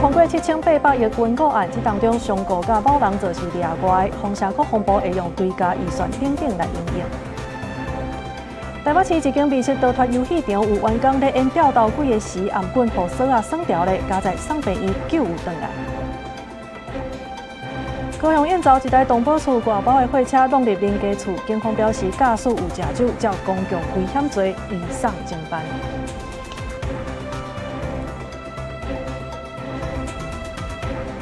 通過7800億軍購案，這當中商顧佮某人做是掠外，風聲閣風暴會用追加預算等等來因應。台北市一間美食逃脫遊戲場有員工咧演吊刀鬼的時，頷棍予鎖仔爽著咧，加在送病院救有轉來。高雄燕巢一台動保處外包的貨車撞入人家厝，警方表示駕駛有食酒，照公共危險罪移送偵辦。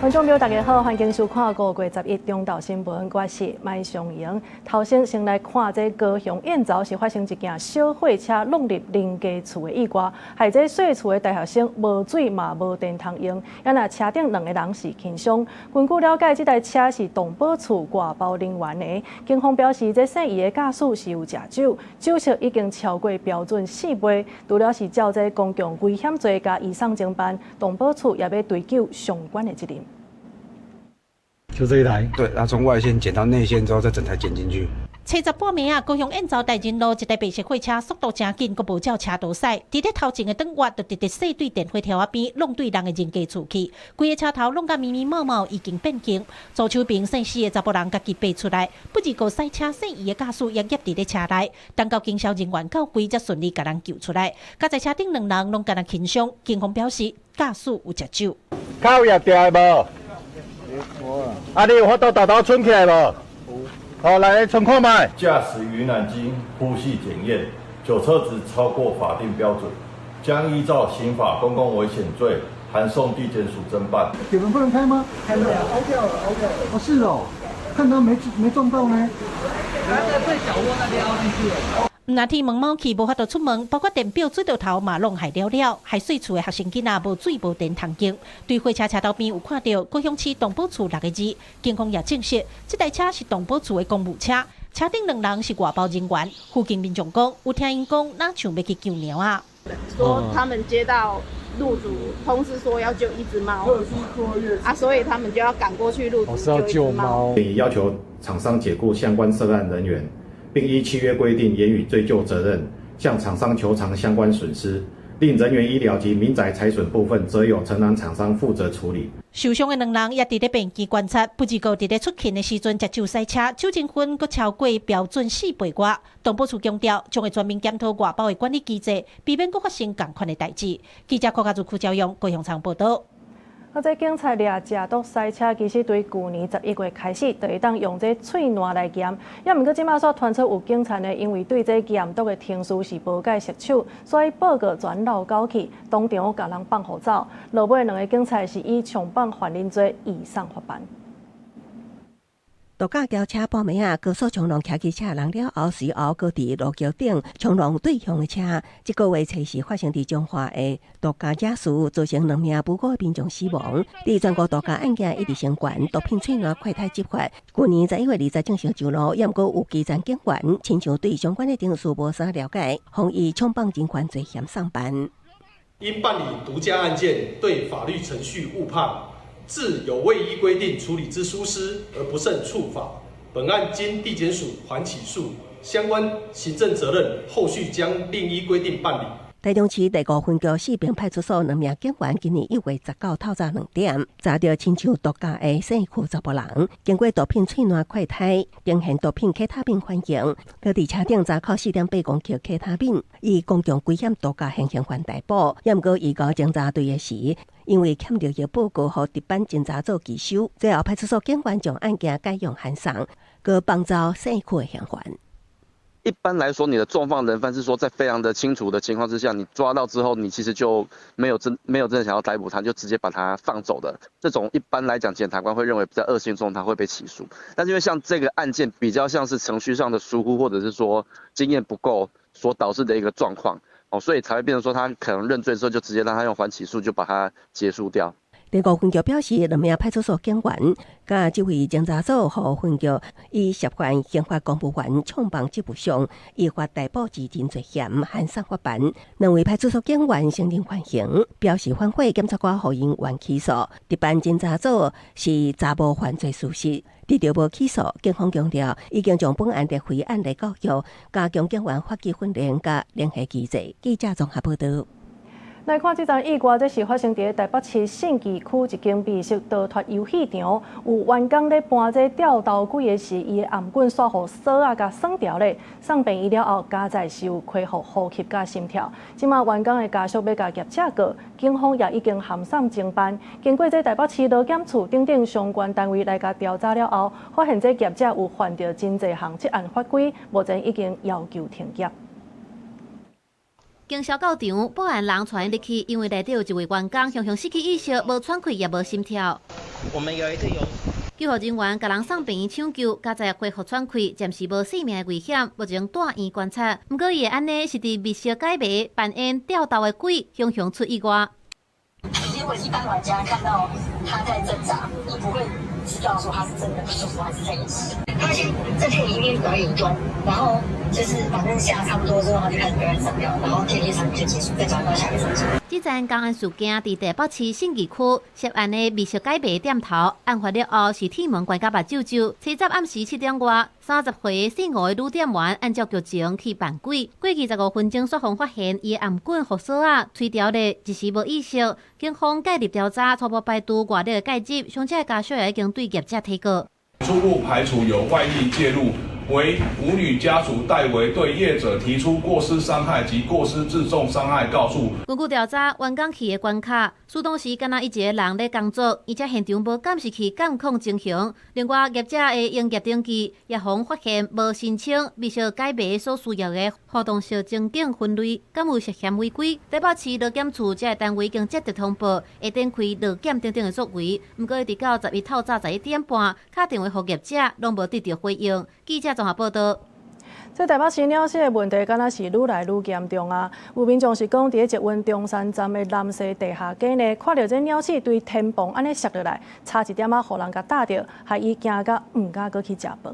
觀眾朋友，大家好，歡迎收看5月11中晝新聞，我是麥尚瑩。頭先先來看這高雄燕巢是發生一件小貨車撞入人家厝的意外，害這細厝的大學生無水嘛無電通用，猶若車頂兩個人是輕傷。根據了解，這台車是動保處外包人員的。警方表示，這姓余的駕駛是有食酒，酒測已經超過標準四倍，除了是照這公共危險罪共移送偵辦，動保處也欲追究相關的責任。就這一台，對，它從外線剪到內線之後，再整台剪進去。初十半暝啊，高雄燕巢大仁路一台白色貨車速度誠緊，閣無照車道駛，佇咧頭前的轉彎就直直駛對電火柱仔邊，挵對人的人家厝去，規个車頭挵甲密密麻麻，已經變形。左手邊姓施的查埔人家己爬出來，不二個賽車姓余的駕駛也夾佇咧車內，等到警消人員到櫃才順利共人救出來。佮在車頂兩人攏敢若輕傷，警方表示駕駛有食酒。口業定無？啊！你有法度沓沓伸起來無？好，來伸看覓。駕駛云南經呼吸檢驗，酒測值超過法定標準，將依照刑法公共危險罪，函送地檢署偵辦。鐵門不能開嗎？開不了，凹掉了，凹掉了。哦，是哦，看他沒撞到呢。他在最角落那邊凹進去了。毋但鐵門卯去無法度出門，包括電錶、水喉頭嘛攏害了了，害細厝的學生囡仔無水無電通用。對貨車車頭邊有看著高雄市動保處六個字，警方也證實，這台車是動保處的公務車，車頂兩人是外包人員。附近民眾講，有聽𪜶講，若像欲去救貓仔。說他們接到路主通知說要救一隻貓，啊，所以他們就要趕過去路竹救一隻貓。已要求廠商解僱相關涉案人員。並依契約規定嚴予追究責任，向廠商求償相關損失，另人員醫療及民宅財損部分，則由承攬廠商負責處理。受傷的兩人也佇咧病院觀察，不過佇咧出勤的時陣食酒賽車，酒精分閣超過標準四倍外。動保處強調，將會全面檢討外包的管理機制，避免閣發生仝款的代誌。記者郭家如、柯昭勇高雄場報導。啊！這警察掠食毒賽車，其實對舊年11月開始，就會當用這喙瀾來驗。猶毋過這馬煞傳出有警察呢，因為對這驗毒的程序是無介熟手，所以報告全漏勾去，當場共人放予走。落尾兩个警察是以強綁犯人罪移送法辦。毒駕轎車半暝仔，高速衝撞騎機車人了後，隨後閣佇路橋頂衝撞對向的車。這個月初四發生佇彰化的毒駕肇事，造成兩名無辜的民眾死亡。佇全國毒駕案件一直升懸，毒品喙瀾快太執法。舊年11月20正式上路，猶毋過有基層警員親像對相關的程序無啥了解，予以衝綁人犯罪嫌送辦。因辦理毒駕案件，對法律程序誤判，致有未依規定處理之疏失而不慎觸法，本案經地檢署緩起訴，相關行政責任後續將另依規定辦理。台中市第五分局四平派出所兩名警員今年1月19透早2點，查著親像毒駕的姓許查埔人，經過毒品喙瀾快篩，呈現毒品可他命反應，閣佇車頂查扣4.8公克可他命，以公共危險毒駕現行犯逮捕。猶毋過伊交偵查隊的時，因為欠著一報告予值班偵查組拒收，最後派出所警員將案件改用函送，閣放走姓許的嫌犯。一般來說，你的縱放人犯是說，在非常的清楚的情況之下，你抓到之後，你其實就沒有真的想要逮捕他，就直接把他放走的。這種一般來講，檢察官會認為比較惡性中，他會被起訴。但是因為像這個案件比較像是程序上的疏忽，或者是說經驗不夠所導致的一個狀況，哦，所以才會變成說他可能認罪之後就直接讓他用緩起訴就把他結束掉。第五分局表示，兩名派出所警員佮這位偵查組予分局以涉犯刑法公務員衝放職務上依法逮捕之認罪嫌，函送法辦。兩位派出所警員承認犯行，表示反悔，檢察官予𪜶緩起訴。值班偵查組是查無犯罪事實，得著無起訴。警方強調，已經將本案列為案例教育，加強警員法紀訓練佮聯繫機制。記者綜合報導。來看這樁意外，這是發生佇台北市信義區一間美食逃脫遊戲場，有員工咧搬這吊頭鬼的時，伊的頷頸煞予鎖仔共栓牢咧，送病院了後，佳哉是有恢復呼吸佮心跳。這馬員工的家屬欲共業者告，警方也已經函送偵辦。經過這台北市勞檢處等等相關單位來共調查了後，發現這業者有犯著真濟項職安法規，目前已經要求停業。經銷到場，保安人帶𪜶入去，因為內底有一位員工，雄雄失去意識，無喘氣也無心跳。我們有一個有救護人員共人送病院搶救，佳哉恢復喘氣，暫時無性命的危險，目前住院觀察。毋過伊會按呢是佇密室解謎扮演吊豆的鬼，雄雄出意外。如果一般玩家看到他在掙扎，你不會知道說他是真的不舒服還是在演戲。他先在電影裡面表演中，然後就是反正嚇差不多之後，他就開始表演上吊，然後電梯場就結束，再轉到下一個場景。這樁工安事件佇台北市信義區涉案的密室解謎店頭，案發了後是鐵門關甲目睭睭。初十暗時7點外，30歲姓吳的女店員按照劇情去扮鬼，過去15分鐘煞予發現伊的頷頸予鎖仔催牢咧，一時無意識。警方介入調查，初步排除外力的介入，傷者的家屬也已經對業者提告。初步排除有外力介入，惟吳女家屬代為對業者提出過失傷害及過失致重傷害告訴。根據調查，員工去的關卡，事當時敢若伊一个人咧工作，而且現場無監視器監控情形。另外，業者的營業登記也予發現無申請密室解謎所需要的活動式情景分類，敢有涉嫌違規？台北市勞檢處這个單位已經接到通報，會展開勞檢等等的作為。毋過，直到11透早11點半，敲電話予業者，攏無得到回應。記者綜合報道。這台北市鳥屎的問題，敢若是愈來愈嚴重啊！有民眾是講，佇咧捷運中山站的南勢地下街呢，看著這鳥屎對天棚按呢摔落來，差一點仔予人共打著，害伊驚甲毋敢閣去食飯。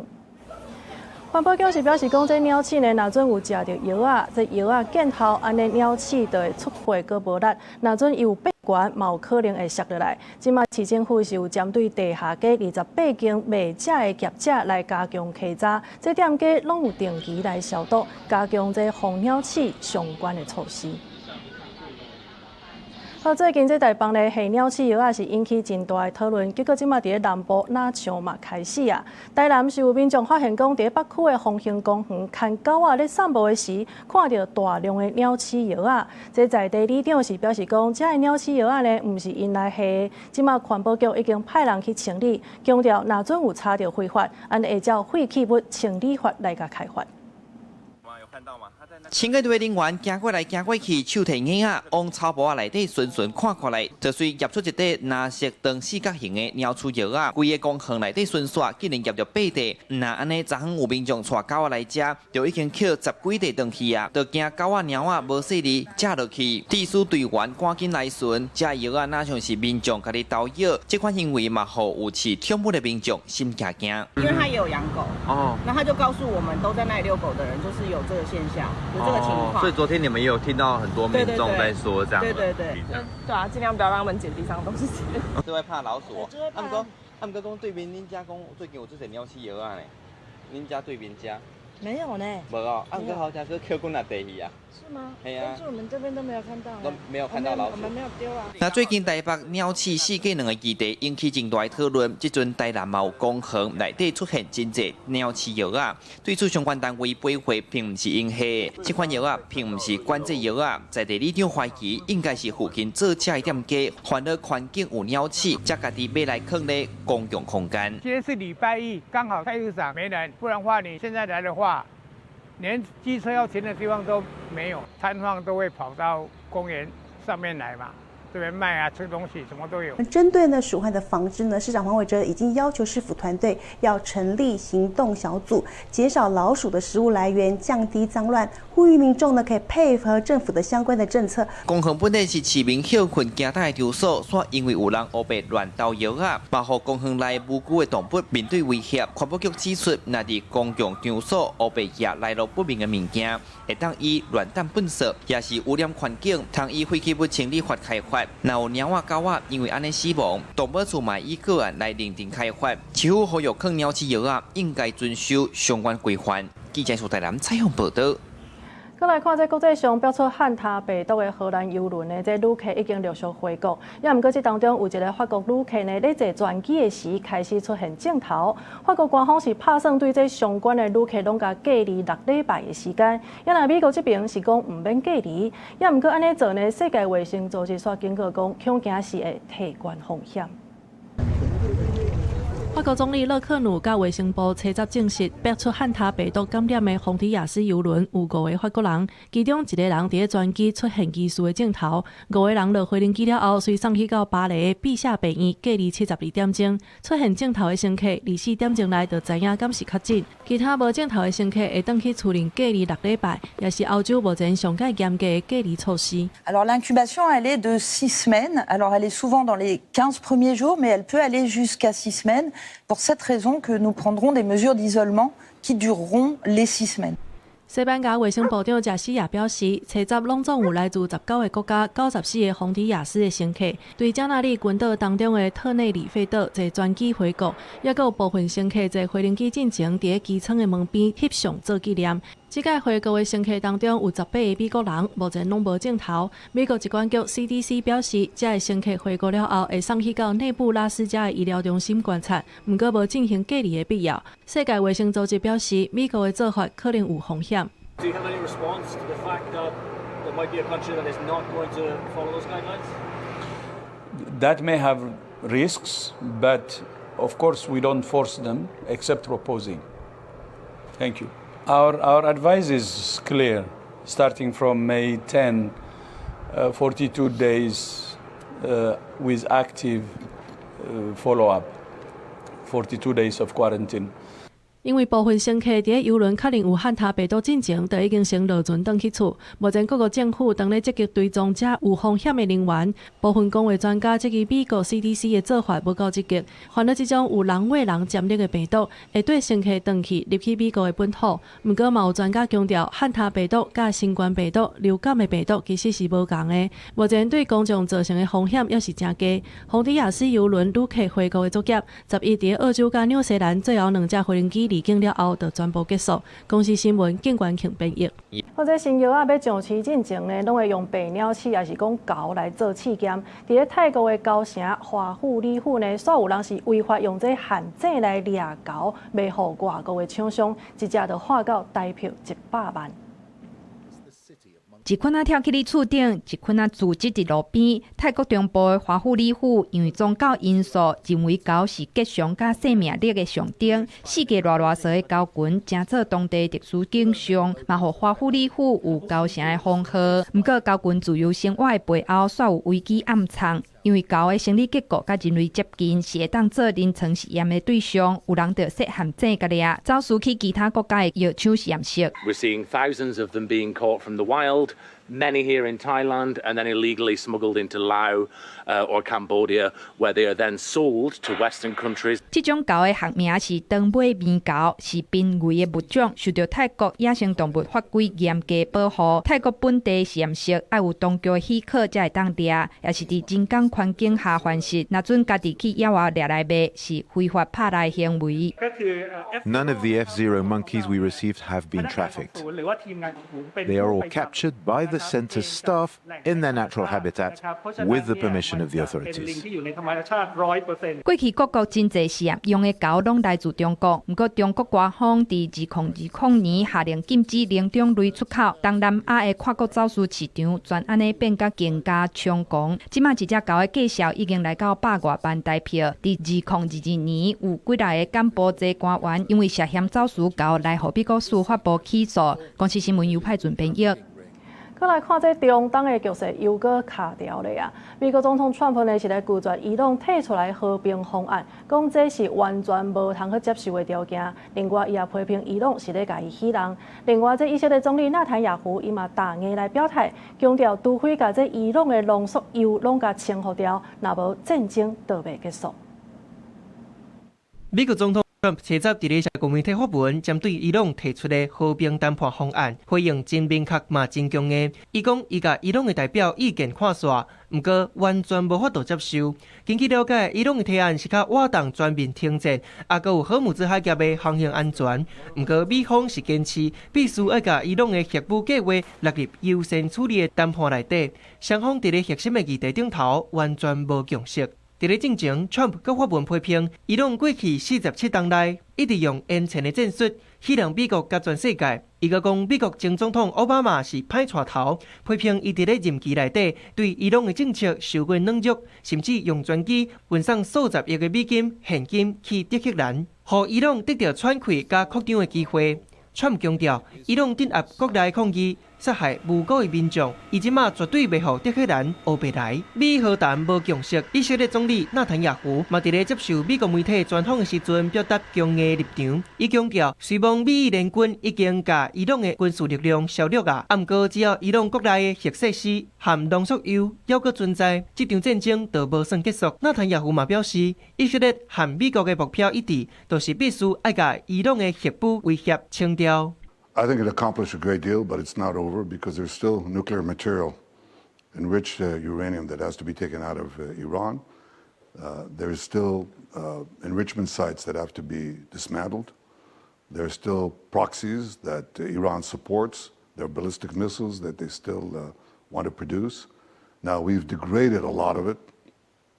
環保局是表示講，這鳥鼠呢，若準有食著藥仔，這藥仔見效，按呢鳥鼠就會出血閣無力。若準伊有變懸，嘛有可能會摔落來。這馬市政府是有針對地下街28間賣食的業者來加強稽查，這店家攏有定期來消毒，加強這防鳥鼠相關的措施。好，最近這台北咧下鳥鼠藥仔是引起真大的討論，結果這馬佇咧南部若像嘛開始啊。台南是有民眾發現講，佇咧北區的豐興公園牽狗仔咧散步的時，看著大量的鳥鼠藥仔。這在地里長是表示講，這个鳥鼠藥仔呢，毋是𪜶來下的。這馬環保局已經派人去清理，強調若準有查著違法，按會照廢棄物清理法來共開罰。清潔隊人員行過來行過去，手提椅仔往草埔仔內底巡巡看看來，就隨挾出一塊藍色長四角形的鳥鼠藥仔，規个公園內底巡煞，竟然挾著八塊。毋若按呢，昨昏有民眾帶狗仔來遮，就已經抾十幾塊轉去啊，就驚狗仔貓仔無細膩食落去。地區隊員趕緊來巡，這藥仔若像是民眾家己投藥，這款行為嘛，予有飼寵物的民眾心驚驚。因為他也有養狗，哦，那他就告訴我們，都在那裡遛狗的人，就是有這個現象。有這個情況，所以昨天你們也有聽到很多民眾在說這樣，對對對，對啊，盡量不要讓他們撿地上東西。這會怕老鼠，啊毋過講對面恁遮講最近有這濟鳥鼠藥仔呢，恁家對面遮？沒有呢。無哦，啊毋過好像閣抾幾若塊去啊。是嗎？係啊。但是我們這邊都沒有看到。都沒有看到老鼠。我們沒有丟啊。那最近台北鳥鼠死過兩个議題引起真大討論，這陣台南嘛有公園內底出現真濟鳥鼠藥仔，對此相關單位回覆並毋是𪜶下，這款藥仔並毋是管制藥仔，在地里長懷疑應該是附近做食的店家，煩惱環境有鳥鼠，才家己買來囥咧公共空間。今天是禮拜一，剛好菜市場沒人，不然的話你現在來的話，連機車要停的地方都沒有，攤販都會跑到公園上面來嘛。這邊賣啊，吃東西什麼都有。針對呢鼠患的防治呢，市長黃偉哲已經要求市府團隊要成立行動小組，減少老鼠的食物來源，降低髒亂，呼籲民眾呢可以配合政府的相關的政策。公園本來是市民歇睏行大的場所，煞因為有人烏白亂投藥仔，嘛予公園內無辜的動物面對威脅。環保局指出，若佇公共場所烏白攑來路不明的物件，會當以亂擲糞掃，也是污染環境，通依廢棄物清理法開罰。若有貓仔狗仔因為按呢死亡，動保處嘛以個案來認定開罰。市府呼籲囥鳥鼠藥仔應該遵守相關規範。記者蘇台南採訪報導。閣來看這國際上爆出漢他病毒的荷蘭郵輪呢，這旅客已經陸續回國。也毋過這當中有一个法國旅客呢，咧坐專機的時開始出現症頭。法國官方是拍算對這相關的旅客攏共隔離6禮拜的時間。也若美國這邊是講毋免隔離，也毋過按呢做呢，世界衛生組織煞警告講，恐驚是會提懸風險。法國總理勒克努佮衛生部初十證實，爆出漢他病毒感染的洪迪亞斯郵輪有五个法國人，其中一个人佇咧專機出現疑似的症頭，五个人落飛行機了後，隨送去到巴黎的比謝病院隔離72點鐘。出現症頭的乘客，24點鐘內就知影敢是確診，其他無症頭的乘客會轉去厝裡隔離6禮拜，也是歐洲目前上蓋嚴格的隔離措施。 Alors l'incubation, elle est de 6 semaines. Alors elle est souvent dans les 15 premiers jours, mais elle peut aller jusqu'à 6 semaines. Pour cette raison que nous prendrons des mesures d'isolement qui dureront les 6 semaines. 西班牙衛生部長賈西亞表示，初十攏總有來自19個國家、94個洪迪亞斯的乘客，對加納利群島當中的特內里費島坐專機回國，抑閣有部分乘客坐飛行機進前，佇咧機艙的門邊翕相做紀念。這屆回國的乘客當中有18個美國人，目前攏無症頭。美國疾管局 CDC 表示，這个乘客回國了後，會送去到內布拉斯加的醫療中心觀察，毋過無進行隔離的必要。世界衛生組織表示，美國的做法可能有風險。 Do you have any response to the fact that there might be a country that is not going to follow those guidelines? That may have risks, but of course we don't force them except proposing. Thank you. Our advice is clear. Starting from May 10, 42 days with active follow-up, 42 days of quarantine. 因為部分乘客佇咧郵輪確認有漢他病毒進前，就已經先落船轉去厝。目前各國政府當咧積極追蹤這有風險的人員。部分公衛專家質疑美國 CDC 的做法無夠積極，煩惱這種有人餵人潛力的病毒會綴乘客轉去入去美國的本土。毋過嘛有專家強調，漢他病毒佮新冠病毒、流感的病毒其實是無仝的。目前對公眾造成的風險猶是誠低。洪迪亞斯郵輪旅客回國的作業，11佇澳洲佮紐西蘭最後兩架飛行機離境了後，就全部結束。公視新聞警官慶編譯。或者新藥仔欲上市進前呢，攏會用白鳥鼠，抑是講猴來做試驗。佇咧泰國的猴城華富里府呢，煞有人是違法用這陷阱來掠猴，賣予外國的廠商，一隻就換到台票100萬。一群仔跳起佇厝頂，一群仔聚集佇路邊。泰國中部的華富里府因為宗教因素，認為猴是吉祥佮生命力的象徵。四界賴賴踅的猴群，成做當地特殊景象，嘛予華富里府有猴城的封號。毋過猴群自由生活的背後，煞有危機暗藏。因為猴的生理結構佮人類接近，是會當做臨床實驗的對象。有人就設陷阱共掠，走私去其他國家的藥廠實驗室。 We're seeing thousands of them being caught from the wild, many here in Thailand, and then illegally smuggled into Laos or Cambodia, where they are then sold to Western countries. 這種猴的學名是長尾獼猴，是瀕危的物種，受著泰國野生動物法規嚴格保護。泰國本地實驗室愛有當局許可才會當掠，也是佇人工環境下繁殖。若準家己去野外掠來賣，是非法拍獵行為。 None of the F0 monkeys we received have been trafficked. They are all captured by the center's staff in their natural habitat with the permission of the authorities. 過去各國真濟實驗用的猴攏來自中國，毋過中國官方佇2020年下令禁止靈長類出口，東南亞的跨國走私市場全按呢變甲更加猖狂。這馬一隻猴的價數已經來到百外萬台票。佇2022年有幾若個柬埔寨官員因為涉嫌走私猴來予美國司法部起訴。公視新聞尤派準編譯。閣來看這中東的局勢又閣卡著咧啊！美國總統川普呢是來拒絕伊朗提出來和平方案，講這是完全無通去接受的條件。另外，伊也批評伊朗是咧共伊戲弄。另外，這以色列總理納坦雅胡伊嘛踏硬來表態，強調除非共這伊朗的濃縮鈾攏共清除掉，若無戰爭就袂結束。美國總統。川普初十佇咧社交媒體發文，針對伊朗提出的和平談判方案，回應真明確嘛真強硬。伊講伊共伊朗的代表意見看煞，毋過完全無法度接受。根據了解，伊朗的提案是較活動全面停戰，抑閣有荷姆茲海峽的航行安全。毋過美方是堅持必須愛共伊朗的核武計劃納入優先處理的談判內底。雙方佇咧核心的議題頂頭完全無共識。佇咧進前，川普閣發文批評伊朗過去47冬來一直用延前的戰術，欺騙美國佮全世界。伊閣講美國前總統奧巴馬是歹帶頭，批評伊佇咧任期內底對伊朗的政策受過軟弱，甚至用專機運送數十億的美金現金去德黑蘭，予伊朗得著喘氣佮擴張的機會。川普強調，伊朗鎮壓國內抗議，殺害無辜的民眾，伊這馬絕對袂予德黑蘭烏白來。美伊和談無共識，以色列總理納坦雅胡嘛佇咧接受美國媒體專訪的時陣，表達強硬立場。伊強調，雖罔美以聯軍已經共伊朗的軍事力量削弱啊，毋過只要伊朗國內的核設施和濃縮鈾猶閣存在，這場戰爭就無算結束。納坦雅胡嘛表示，以色列和美國的目標一致，就是必須愛共伊朗的核武威脅清掉。 I think it accomplished a great deal, but it's not over because there's still nuclear material, enriched uranium that has to be taken out of Iran. There's still enrichment sites that have to be dismantled. There are still proxies that Iran supports. There are ballistic missiles that they still want to produce. Now, we've degraded a lot of it,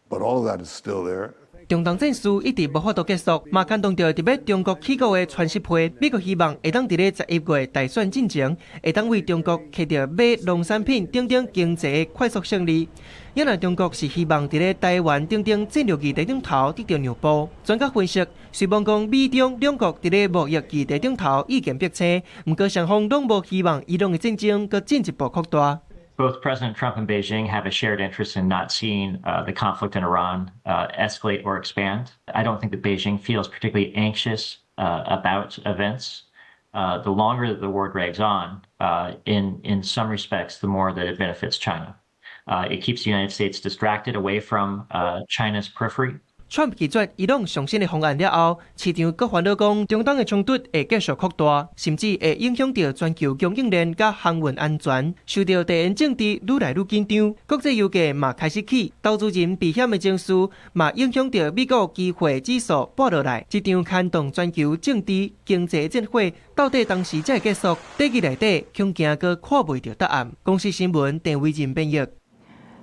but all of that is still there. 中東戰事一直無法度結束，嘛牽動著佇欲中國起國的川習會。美國希望會當佇咧11月大選進前，會當為中國揢著買農產品等等經濟的快速勝利。也若中國是希望佇咧台灣等等戰略議題頂頭得著讓步。專家分析，雖罔講美中兩國佇咧貿易議題頂頭意見彼此，毋過雙方攏無希望伊朗的戰爭閣進一步擴大。 Both President Trump and Beijing have a shared interest in not seeing the conflict in Iran escalate or expand. I don't think that Beijing feels particularly anxious about events. The longer that the war drags on, in some respects, the more that it benefits China. It keeps the United States distracted away from China's periphery. 川普拒絕伊朗上新的方案了後，市場閣煩惱講，中東的衝突會繼續擴大，甚至會影響著全球供應鏈佮航運安全。受著地緣政治愈來愈緊張，國際油價嘛開始起，投資人避險的情緒嘛影響著美國期貨指數跌落來。這場牽動全球政治經濟戰火，到底當時才會結束？短期內底恐驚閣看袂著答案。公視新聞鄭偉仁編譯。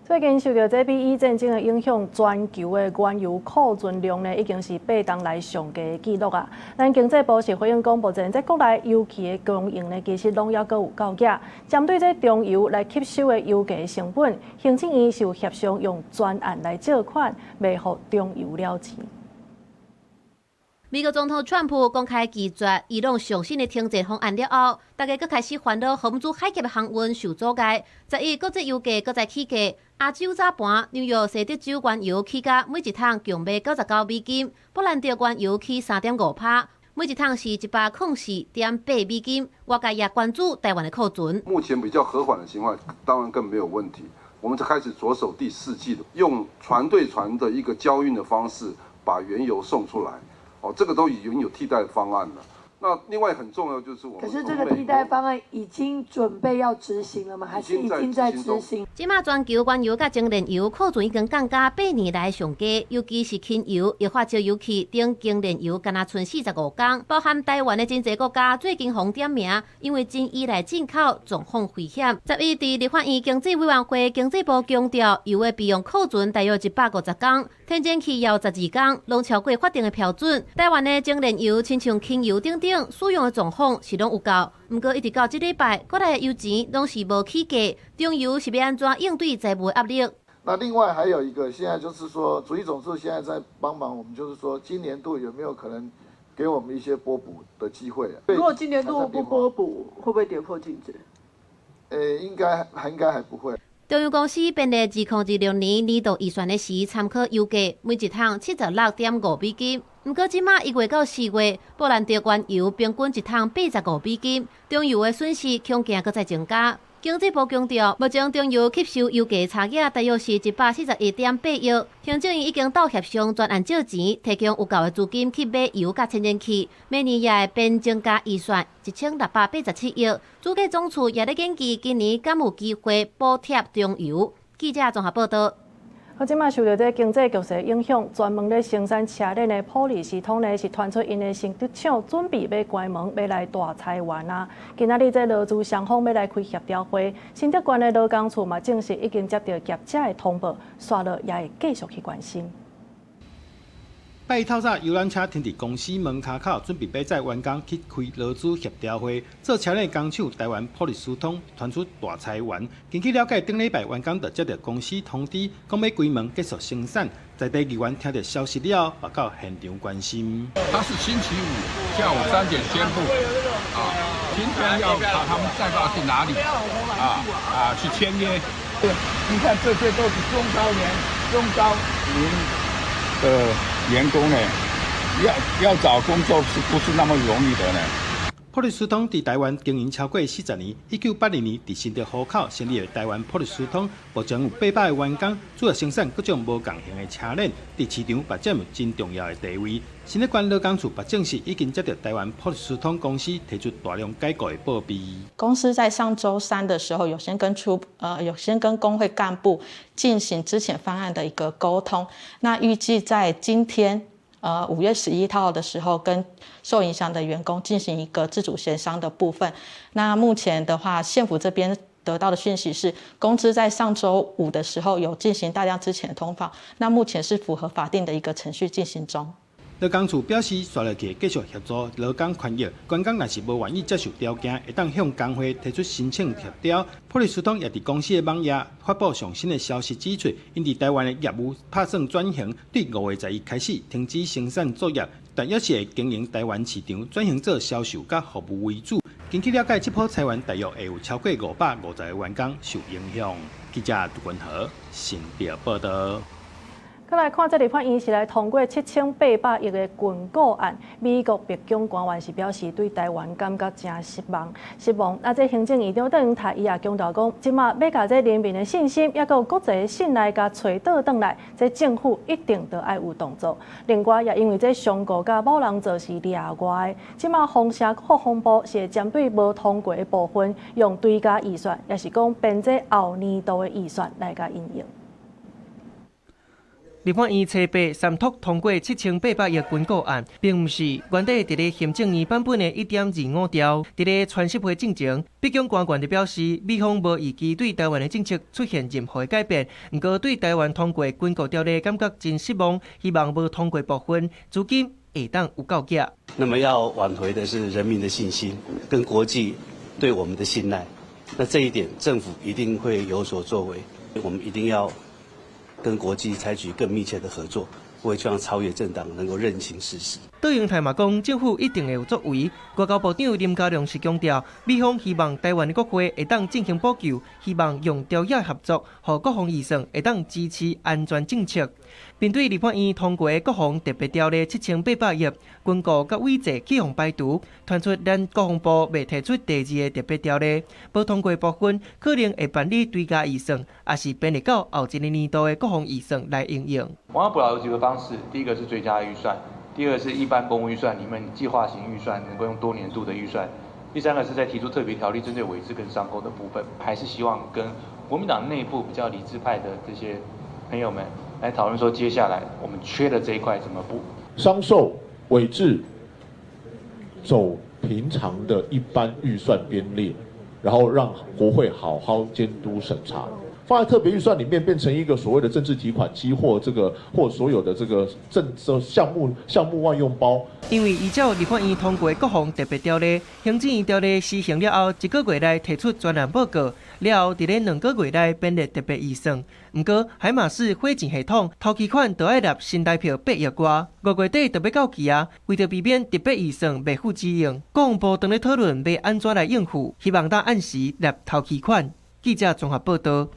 最近受著這美伊戰爭的影響，全球的原油庫存量呢已經是8冬來上低的紀錄啊。咱經濟部是回應講，目前這國內油氣的供應呢，其實攏猶閣有夠額。針對這中油來吸收的油價成本，行政院是有協商用專案來借款，袂予中油了錢。美國總統川普公開拒絕伊朗上新的停戰方案了後，大家閣開始煩惱荷姆茲海峽的航運受阻礙。11國際油價閣再起價，亞洲早盤紐約西德州原油起價每一桶強賣99美金，布蘭特原油起3.5趴，每一桶是104.8美金。外界也關注台灣的庫存。目前比較和緩的情況，當然更沒有問題。我們就開始着手第四季的，用船對船的一個交運的方式，把原油送出來。哦，這個都已經有替代方案了。那另外很重要就是我們，可是這個替代方案已經準備要執行了嗎？還是已經在執行？這馬全球原油佮精煉油庫存已經降到8年來上低，尤其是輕油、液化石油氣等精煉油，干焦賰45工。包含台灣的真濟國家最近予點名，因為真依賴進口，狀況危險。11佇立法院經濟委員會，經濟部強調，油的備用庫存大約150工，天然氣有12工，攏超過法定的標準。台灣的精煉油，親像輕油等等，使用的狀況是攏有夠。毋過一直到這禮拜，國內的油錢攏是無起價，中油是欲按怎應對財務壓力？那另外還有一個，現在就是說，主計總處現在在幫忙我們，就是說，今年度有沒有可能給我們一些撥補的機會？如果今年度不撥補，會不會跌破淨值？應該還不會。中油公司編列2026年年度預算的時，參考油價每一桶76.5美金。毋過這馬1月到4月，布蘭特原油平均一桶85美金，中油的損失恐驚閣再增加。經經濟部強調，目前中油吸收油價差額大約是141.8億。行政院已經鬥協商專案借錢，提供有夠的資金去買油佮天然氣，每年也會變增加預算1687億。主計總處也咧研究今年敢有機會補貼中油。記者綜合報道。好，這擺受著這經濟局勢影響，專門咧生產車輪的普利司通呢，是傳出𪜶的新竹廠準備欲關門，欲來大裁員啊！今仔日這勞資雙方欲來開協調會，新竹縣的勞工處嘛證實已經接著業者的通報，煞落也會繼續去關心。拜一透早，遊覽車停佇公司門跤口，準備欲載員工去開勞資協調會。做車輪工廠台灣普利司通傳出大裁員。根據了解，頂禮拜員工就接著公司通知，講欲關門結束生產。在地議員聽著消息了後，嘛到現場關心。他是星期五下午3點宣布，啊，今天要把他們載到去哪裡？啊啊，去簽約。你看這些都是中高齡的員工呢，要找工作是不是那麼容易的呢？普利司通佇台灣經營超過40年，1982年佇新竹湖口成立的台灣普利司通，目前有800个員工，主要生產各種無仝型的車輪，佇市場嘛佔有真重要的地位。新竹縣勞工處嘛證實已經接著台灣普利司通公司提出大量解僱的報備。公司在上週三的時候，有先跟工會幹部進行資遣方案的一個溝通。那預計在今天，5月11號的時候，跟受影響的員工進行一個自主協商的部分。那目前的話，縣府這邊得到的訊息是，公司在上週五的時候有進行大量資遣的通報。那目前是符合法定的一個程序進行中。勞工處表示，煞落去繼續協助勞工權益。員工若是無願意接受條件，會當向工會提出申請協調。普利司通也佇公司的網頁發布上新的消息，指出，𪜶佇台灣的業務拍算轉型，對5月11開始停止生產作業，但猶是會經營台灣市場，轉型做銷售佮服務為主。根據了解，這波裁員大約會有超過550個員工受影響。記者杜文和新竹報道。閣來看，這立法院是來通過7800億的軍購案。美國白宮官員是表示對台灣感覺誠失望，失望。啊，這行政院長卓榮泰伊也強調講，這馬欲共這人民的信心，抑閣有國際的信賴共揣倒轉來，這政府一定著愛有動作。另外，也因為這商購佮某人做是掠外的，這馬封城國防部是會針對無通過的部分，用追加預算，抑是講編這後年度的預算來共應用。立法院初八三讀通過7800億軍購案，並毋是原底佇咧行政院版本的1.25兆。佇咧傳習會進前，白宮官員就表示，美方無預期對台灣的政策出現任何的改變，毋過對台灣通過軍購條例感覺真失望，希望無通過部分資金會當有夠額。那麼要挽回的是人民的信心，跟國際對我們的信賴。那這一點政府一定會有所作為，我們一定要跟國際採取更密切的合作，我也希望朝野政黨能夠認清事實。卓榮泰嘛講，政府一定會有作為。外交部長林佳龍是強調，美方希望台灣的國會會當進行補救，希望用條約合作，予國防預算會當支持安全政策。面對立法院通過國防特別條例7800億，軍購佮委債去予排除，傳出咱國防部欲提出第二个特別條例，無通過部分可能會辦理追加預算，抑是編列到後一个年度的國防預算來應用。我要補饒有幾個方式，第一個是追加預算，第二個是一般公務預算裡面計劃型預算能夠用多年度的預算，第三個是在提出特別條例針對委置跟商購的部分，還是希望跟國民黨內部比較理智派的這些朋友們來討論，說接下來我們缺的這一塊怎麼補？商售委置走平常的一般預算編列，然後讓國會好好監督審查。放在特別預算裡面變成一個所謂的政治提款機或這個或所有的這個政策項目萬用包。因為依照立法院通過國防特別條例，行政院條例施行了後，一個月內提出專案報告，了後佇咧2個月內編列特別預算。毋過海馬斯火箭系統頭期款就愛納新台票8億外，5月底就欲到期啊！為著避免特別預算袂敷使用，國防部當咧討論欲按怎來應付，希望當按時納頭期款。記者綜合報道。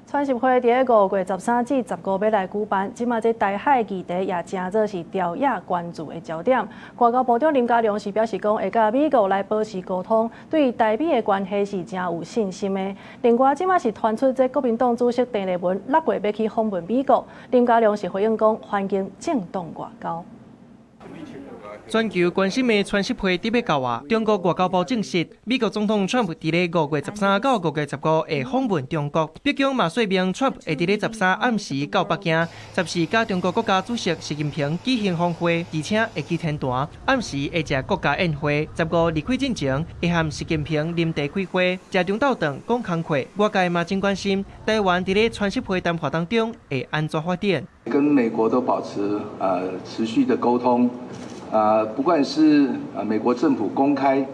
川習會佇5月13至15欲來舉辦，這馬這台海議題也成做是朝野關注的焦點。外交部長林佳龍是表示講，會佮美國來保持溝通，對台美的關係是誠有信心的。另外，這馬是傳出這國民黨主席鄭麗文6月欲去訪問美國，林佳龍是回應講，歡迎政黨外交。全球關心的川習會佇欲到啊！中國外交部證實，美國總統川普佇咧5月13到5月15會訪問中國。北京嘛說明，川普會佇咧十三暗時到北京，14佮中國國家主席習近平舉行峰會，而且會去天壇，暗時會食國家宴會。十五離開進前，會和習近平啉茶開會，食中晝頓講工課。外界嘛真關心，台灣佇咧川習會談判當中會按怎發展？跟美國都保持持續的溝通。不管是美國政府公開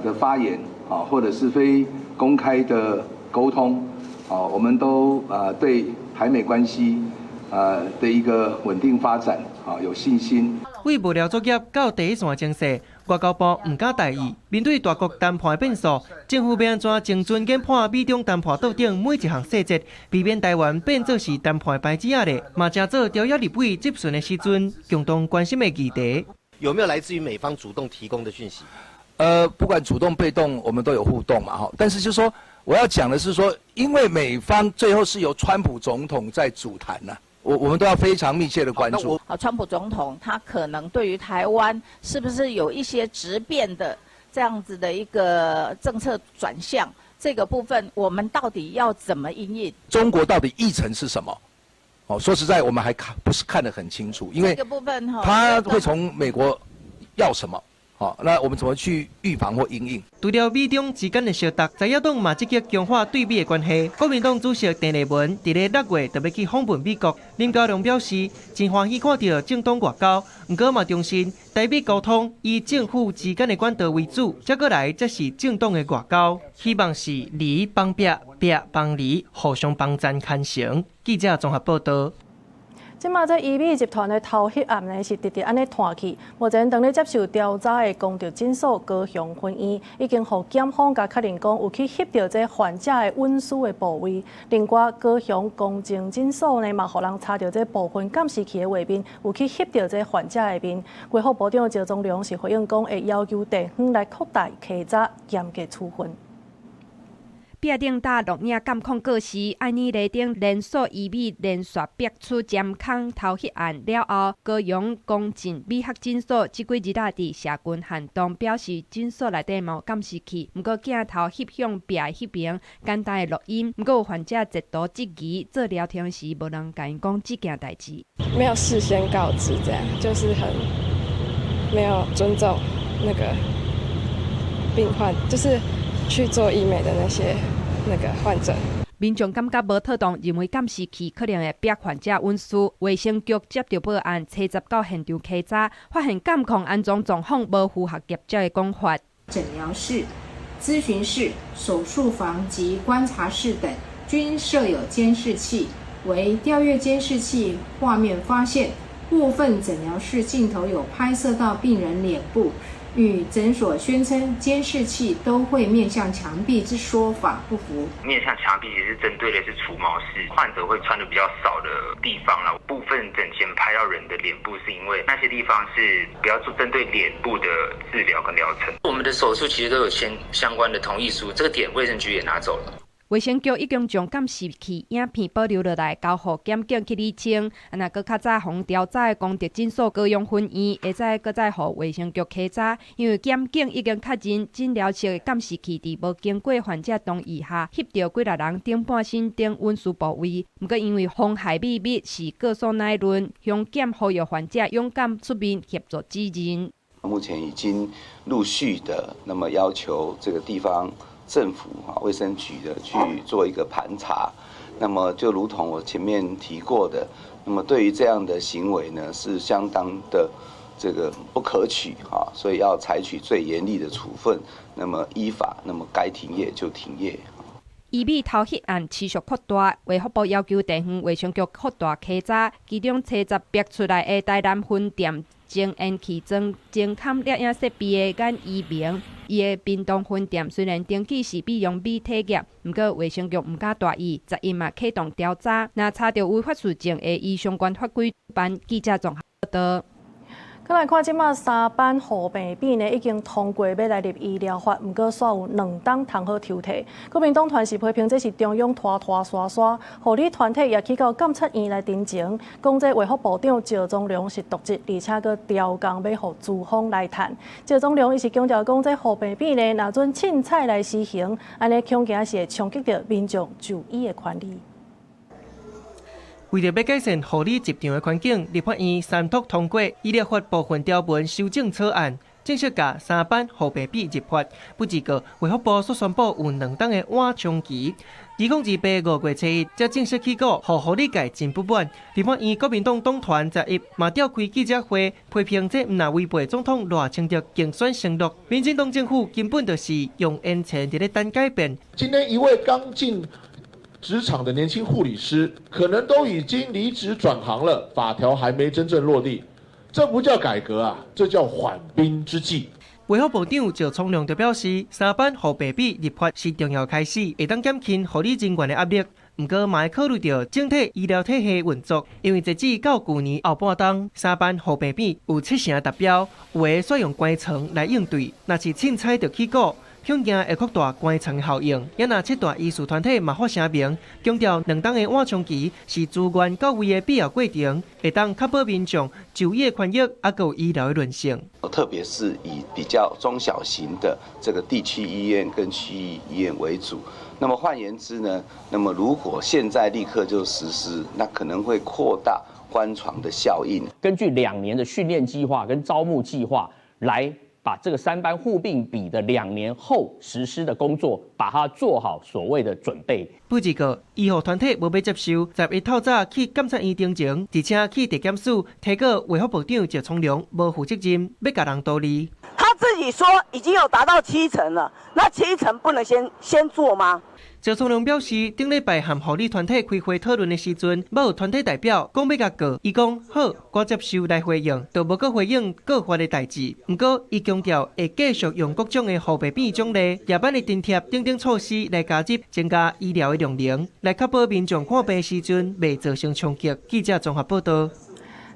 的發言啊，或者是非公開的溝通啊，我們都對台美關係的一個穩定發展啊有信心。為幕僚作業到第一線情勢，外交部毋敢大意。面對大國談判的變數，政府欲按怎精準研判美中談判桌頂每一項細節，避免台灣變做是談判的牌子仔咧，嘛成做朝野立委質詢的時陣，共同關心的議題。有沒有來自於美方主動提供的訊息？不管主動被動，我們都有互動嘛，哈。但是就是說，我要講的是說，因為美方最後是由川普總統在主談呐，我們都要非常密切的關注。好，川普總統他可能對於台灣是不是有一些質變的這樣子的一個政策轉向，這個部分我們到底要怎麼因應？中國到底議程是什麼？哦，說實在，我們還看不是看得很清楚，因為他會從美國要什麼？好，那我們怎麼去預防或因應？除了美中之間的相鬥，在野黨嘛積極強化對美的關係。國民黨主席鄭麗文佇咧6月就欲去訪問美國。林佳龍表示，真歡喜看著政黨外交，毋過嘛重申台美溝通以政府之間的管道為主，這過來才是政黨的外交。希望是離幫壁，壁幫離，互相幫贊牽成。記者綜合報道。這馬這醫美集團的偷翕案呢，是直直按呢拖去。目前當咧接受調查的功德診所高雄分院，已經予檢方共確認講有去翕著這患者的隱私的部位。另外，高雄公正診所呢，嘛予人查著這部分監視器的畫面，有去翕著這患者的面。衛福部長趙宗龍是回應講，會要求地方來擴大稽查，嚴格處分。壁頂搭錄影監控過時，愛爾雷頂連鎖醫美連續爆出針孔偷翕案了後，高雄公正美學診所這幾日仔佇社群限動表示，診所內底嘛有監視器，毋過鏡頭翕向壁的彼爿簡單的錄音，毋過有患者截圖質疑，做療程時無人共𪜶講這件代誌。沒有事先告知，這樣就是很沒有尊重那個病患，就是去做醫美的那些那個患者。民眾感覺無妥當，認為監視器可能會逼患者隱私。衛生局接著報案，初十到現場稽查，發現監控安裝狀況無符合業者的講法。診療室、諮詢室、手術房及觀察室等均設有監視器，惟調閱監視器畫面發現，部分診療室鏡頭有拍攝到病人臉部。與診所宣稱監視器都會面向牆壁之說法不符。面向牆壁其實針對的是除毛室，患者會穿的比較少的地方啦。部分診間拍到人的臉部，是因為那些地方是比較做針對臉部的治療跟療程。我們的手術其實都有簽相關的同意書，這個點衛生局也拿走了。衛生局已經將監視器影片保留落來，交予檢警去理清。啊，若閣較早予調查的功德診所高雄分院，會使閣再予衛生局稽查，因為檢警已經確認診療室的監視器佇無經過患者同意下，翕著幾若人頂半身頂隱私部位。毋過因為妨害秘密是告訴乃論，鄉檢呼籲患者勇敢出面協助指認。目前已經陸續的，那麼要求這個地方政府啊，衛生局的去做一個盤查，那麼就如同我前面提過的，那麼對於這樣的行為呢，是相當的這個不可取啊，所以要採取最嚴厲的處分，那麼依法，那麼該停業就停業。醫美偷翕案持續擴大，衛福部要求地方衛生局擴大稽查，其中初十逼出來的台南分店偵煙器裝偵勘攝影設備的眼醫明，伊的屏東分店雖然登記是美容美體業，毋過衛生局毋敢大意，11嘛啟動調查，若查著違法事證，會依相關法規辦。記者綜合報導。閣來看這馬三班護病比呢，已經通過欲來立醫療法，毋過煞有兩黨通好抽提。國民黨團是批評這是中央拖拖沙沙，護理團體也去到監察院來陳情，講這衛福部長趙宗龍是瀆職，而且閣刁工欲予資方來趁。趙宗龍伊是強調講，這護病比呢，若準凊彩來施行，按呢恐驚是會衝擊著民眾就醫的權利。為著欲改善護理職場的環境，立法院三讀通過醫療法部分條文修正草案，正式共三班護病比入法。不過，衛福部煞宣布有兩冬的緩衝期，2028五月初一才正式起鼓，予護理界真不滿。立法院國民黨黨團11嘛召開記者會，批評這毋但違背總統賴清德競選承諾，民進黨政府根本就是用延遲佇咧等改變。今天一位剛進職場的年輕護理師可能都已經離職轉行了，法條還沒真正落地，這不叫改革啊，這叫緩兵之計。衛福部長趙聰良就表示，三班護病比立法是重要開始，會當減輕護理人員的壓力。毋過嘛會考慮著整體醫療體系運作，因為截止到舊年後半冬，三班護病比有七成達標，有的煞用關床來應對，若是凊彩就起鼓，恐驚會擴大關床效應。也若七大醫師團體嘛發聲明，強調兩冬的緩衝期是資源到位的必要過程，會當確保民眾就醫的權益，猶閣有醫療的韌性。特別是以比較中小型的這個地區醫院跟區域醫院為主。那麼換言之呢，那麼如果現在立刻就實施，那可能會擴大關床的效應。根據2年的訓練計劃跟招募計劃來把這個三班護病比的2年後實施的工作，把它做好所謂的準備。不過，醫護團體無欲接受，11透早去監察院陳情，而且去地檢署提告衛福部長趙聰良無負責任，欲共人道理。他自己說已經有達到七成了，那七成不能先做嗎？趙聰良表示，頂禮拜和護理團體開會討論的時陣，無團體代表講欲共告，伊講好，我接受來回應，就無閣回應告發的代誌。毋過，伊強調會繼續用各種的護病比獎勵、夜班的津貼等等措施來加入，增加醫療的量能，來確保民眾看病時陣袂造成衝擊。記者綜合報導。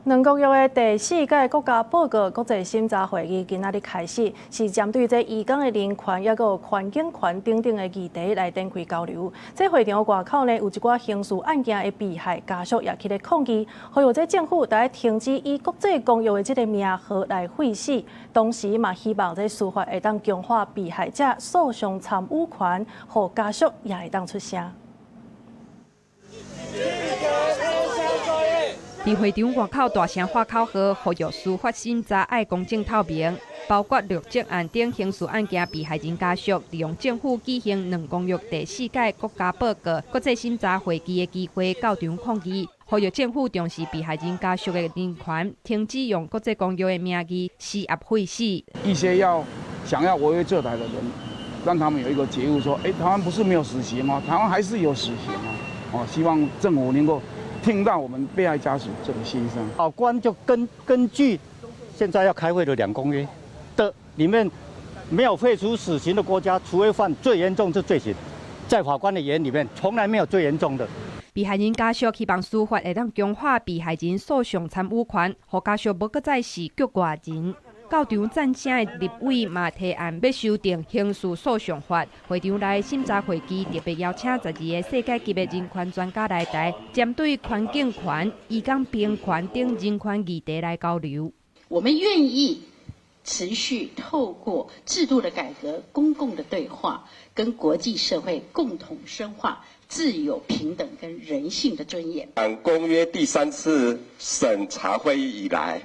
兩公約的第四屆國家報告國際審查會議今仔日開始，是針對這移工的人權，抑閣有環境權等等的議題來展開交流。這會場外口呢，有一寡刑事案件的被害家屬也起來抗議，呼籲這政府著停止以國際公約的這个名號來廢死，同時嘛希望這司法會當強化被害者訴訟參與權，予家屬也會當出聲。佇會場外口大聲喊口號，呼籲司法審查愛公正透明，包括瘧疾案等刑事案件被害人家屬，利用政府舉行兩公約第四屆國家報告國際審查會議的機會，到場抗議，呼籲政府重視被害人家屬的人權，停止用國際公約的名義施壓廢死。一些要想要為非作歹的人，讓他們有一個覺悟，說：欸，台灣不是沒有死刑嗎？台灣還是有死刑啊！哦，希望政府能夠聽到我們被害家屬這個心聲。法官就根據現在要開會的兩公約的裡面，沒有廢除死刑的國家，除非犯最嚴重的罪行，在法官的眼裡面，從來沒有最嚴重的。被害人家屬希望司法會當強化被害人訴訟參與權，予家屬無閣再是局外人。到場贊成的立委嘛提案欲修訂刑事訴訟法。會場內審查會議特別邀請12个世界級的人權專家來台，針對環境權、移工平權等人權議題來交流。我們願意持續透過制度的改革、公共的對話，跟國際社會共同深化自由、平等跟人性的尊嚴。公約第三次審查會議以來，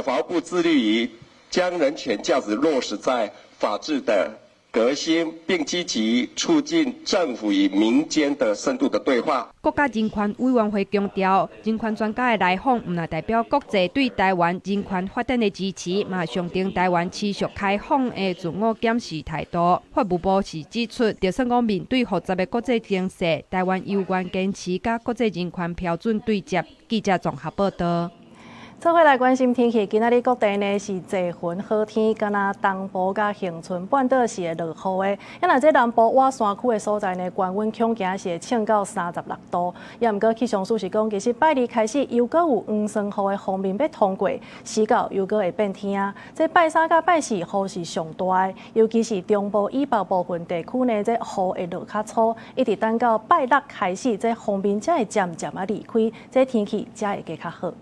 法務部致力於將人權價值落實在法治的革新，並積極促進政府與民間的深度的對話。國家人權委員會強調，人權專家的來訪，毋但代表國際對台灣人權發展的支持，嘛象徵台灣持續開放的自我檢視態度。法務部是指出，就算講面對複雜的國際情勢，台灣猶原堅持佮國際人權標準對接。記者綜合報導。做伙來關心天氣，今仔日各地呢是濟雲好天，敢若東部佮恆春半島是會落雨的。啊，若這南部倚山區的所在呢，高溫恐驚是會衝到36度。也毋過氣象署是講，其實拜二開始又閣有黃酸雨的鋒面欲通過，時到又閣會變天啊。這拜三佮拜四雨勢上大的，尤其是中部以北部分地區呢，這雨會落較粗，一直等到拜六開始，這鋒面才會漸漸仔離開，這天氣才會加較好。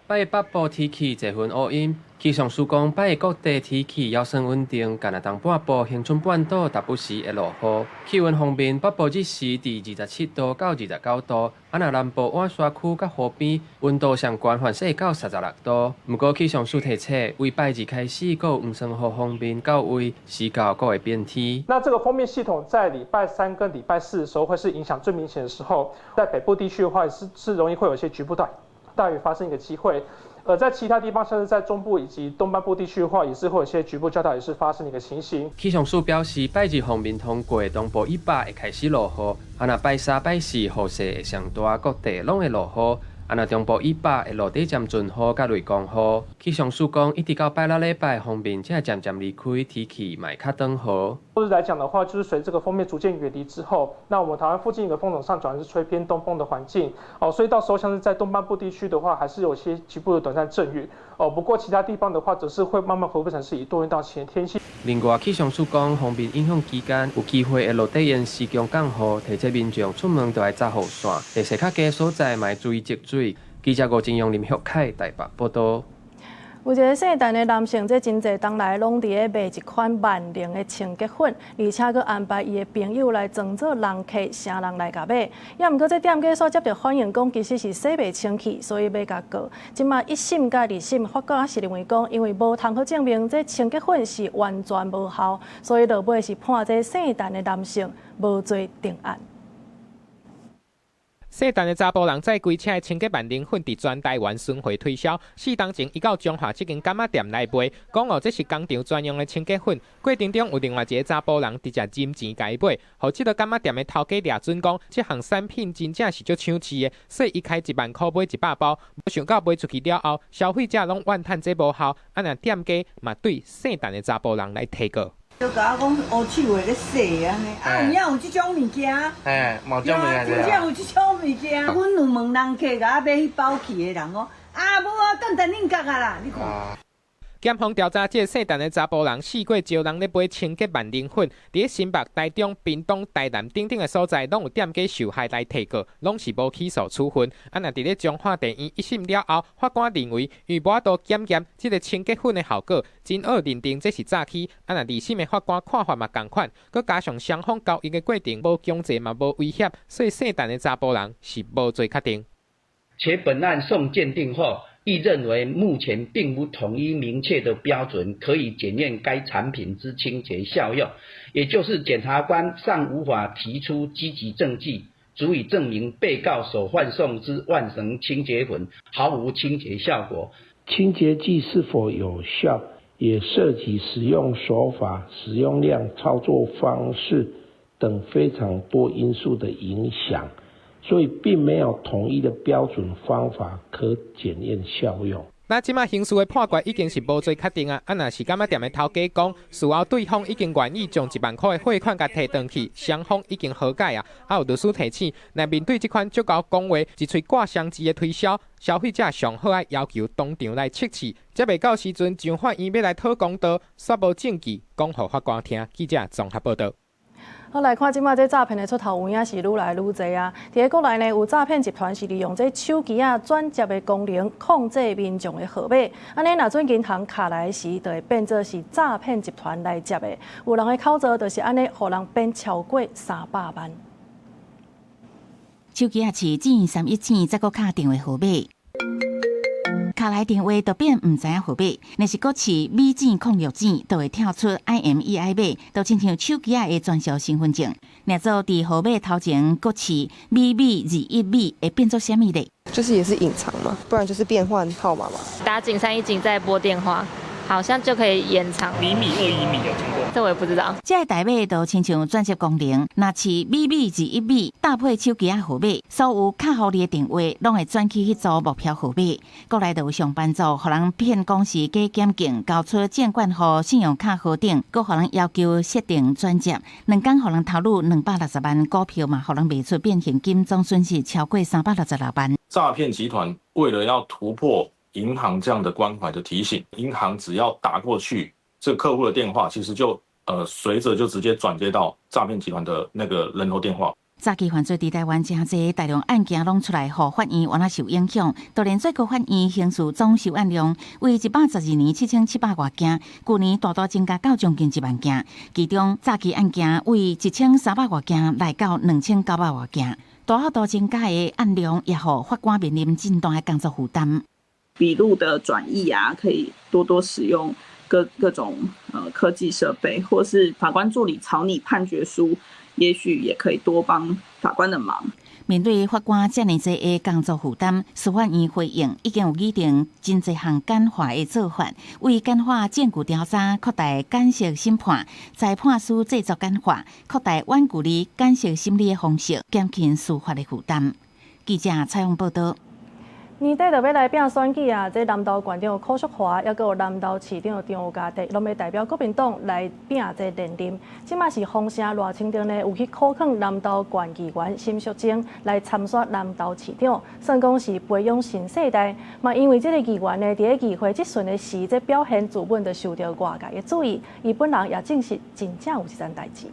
拜北部天氣濟雲烏陰，氣象署講拜各地天氣猶算穩定，干焦東半部恆春半島逐不時會落雨。氣溫方面，北部日時佇27度到29度，啊若南部倚山區佮湖邊溫度上懸凡勢會到36度。毋過氣象署提醒，為拜二開始，閣有黃酸雨鋒面到位，時到閣會變天。那這個鋒面系統在禮拜三跟禮拜四的時候，會是影響最明顯的時候。在北部地區的話，是容易會有一些局部大雨發生一個機會，而在其他地方，像是在中部以及東半部地區的話，也是會有些局部較大雨勢發生的一個情形。氣象署表示，拜二鋒面通過，東部以北會開始落雨，啊若拜三、拜四雨勢會上大，各地攏會落雨。啊若中部以北會落底漸陣雨佮雷公雨。氣象署講，一直到拜六禮拜，鋒面才會漸漸離開，天氣嘛會較轉好。後日來講的話，就是隨這個鋒面逐漸遠離之後，那我們台灣附近一個風總上轉是吹偏東風的環境，哦，所以到時候像是在東半部地區的話，還是有些局部的短暫陣雨，哦，不過其他地方的話，則是會慢慢恢復成是以多雲到晴的天氣。另外，氣象署講，鋒面影響期間，有機會會落底延時強降雨，提醒民眾出門著愛紮雨傘，地勢較低所在嘛愛注意積水。記者吳金陽、林玉凱台北報道。有一个姓陳的男性，這真濟冬來攏佇咧賣一款萬能的清潔粉，而且閣安排伊的朋友來裝做人客，請人來共買。也毋過這店家所接著反映講，其實是洗袂清氣，所以欲共告。這馬一審佮二審，法官是認為講，因為無通好證明這清潔粉是完全無效，所以落尾是判這姓陳的男性無罪定案。姓陳的查埔人載規車的清潔萬能粉佇全台灣巡迴推銷。4冬前，伊到彰化這間柑仔店來賣，講哦，這是工廠專用的清潔粉。過程中有另外一个查埔人直接斟錢共伊買，予這个柑仔店的頭家掠準講，這項產品真正是足搶市的，所以伊開1萬箍買100包。無想到賣出去了後，消費者攏怨嘆這無效，啊若店家嘛對姓陳的查埔人來提告。就共我講烏手的咧洗按呢，啊有影有這種物件？嘿，無這種物件。真正有這種物件。阮有問人客共我買彼包去的人講，啊無啊，等等恁角啊啦，你看。檢方調查，這个姓陳的查埔人四過招人咧買清潔萬能粉，佇咧新北、台中、屏東、台南等等的所在，攏有店家受害來提告，攏是無起訴處分。啊，若佇咧彰化地院一審了後，法官認為，因為無法度檢驗這个清潔粉的效果，真愛認定這是詐欺。啊，若二審的法官看法嘛仝款，閣加上雙方交易的過程無強制嘛無威脅，所以姓陳的查埔人是無罪確定。且本案送鑑定後，亦認為目前並無統一明確的標準可以檢驗該產品之清潔效用，也就是檢察官尚無法提出積極證據，足以證明被告所販售之萬能清潔粉毫無清潔效果。清潔劑是否有效，也涉及使用手法、使用量、操作方式等非常多因素的影響。所以並沒有統一的標準方法可檢驗效用。那這馬刑事的判決已經是無罪確定啊！啊，若是柑仔店的頭家講，事後對方已經願意將1萬箍的貨款共提轉去，雙方已經和解啊！啊，有律師提醒，若面對這款足𠢕講話，一喙掛雙字的推銷，消費者上好愛要求當場來測試，才袂到時陣上法院欲來討公道，煞無證據講予法官聽。記者綜合報導。好，來看這馬這詐騙的出頭有影是愈來愈濟啊！佇咧國內呢，有詐騙集團是利用這手機仔轉接的功能控制民眾的號碼，按呢若轉銀行卡來時，就會變做是詐騙集團來接的。有人的口座就是按呢，予人騙超過300萬。手機仔市進319，再閣敲電話號碼。敲來電話就變毋知影號碼，若是閣試米線06線，就會跳出 IMEI 碼，就親像手機仔的傳銷身份證。若做佇號碼頭前閣試米米21米，會變做啥物咧？就是也是隱藏嘛，不然就是變換號碼嘛。打井310再撥電話，好像就可以延長。厘米21米有聽過？這我也不知道。這个代碼就親像轉接功能，若飼米米21米搭配手機仔號碼，所有敲予你的電話攏會轉去彼組目標號碼。過來就有上班族，予人騙講是假檢警，交出證券戶、信用卡號等，閣予人要求設定轉接，2工予人偷去260萬股票嘛，予人賣出變現金，總損失超過366萬。詐騙集團為了要突破銀行這樣的關懷的提醒，銀行只要打過去這個客戶的電話，其實就隨着就直接轉接到詐騙集團的那個人頭電話。詐欺犯罪佇台灣誠濟，大量案件攏出來，予法院原來受影響。就連最高法院刑事總收案量為112年7700外件，舊年大大增加到將近1萬件。其中詐欺案件為1300外件來到2900外件，大幅度增加的案量，也予法官面臨真大的工作負擔。筆錄的轉譯啊，可以多多使用各種科技設備，或是法官助理草擬判決書，也許也可以多幫法官的忙。面對法官這爾濟的工作負擔，司法院回應已經有擬定真濟項簡化的做法，為簡化證據調查、擴大簡易審判、裁判書製作簡化、擴大遠距離簡易審理的方式，減輕司法的負擔。記者採訪報道。年底就欲來拼選舉啊！這南投縣長柯淑華，抑閣有南投市長張家棣，攏欲代表國民黨來拼這連任。這馬是風聲賴清德呢，有去苦勸南投縣議員沈淑貞來參選南投市長，算講是培養新世代。嘛，因為這個議員呢，佇咧議會質詢的時，這表現自本就受著外界的注意。伊本人也證實真正有這層代誌。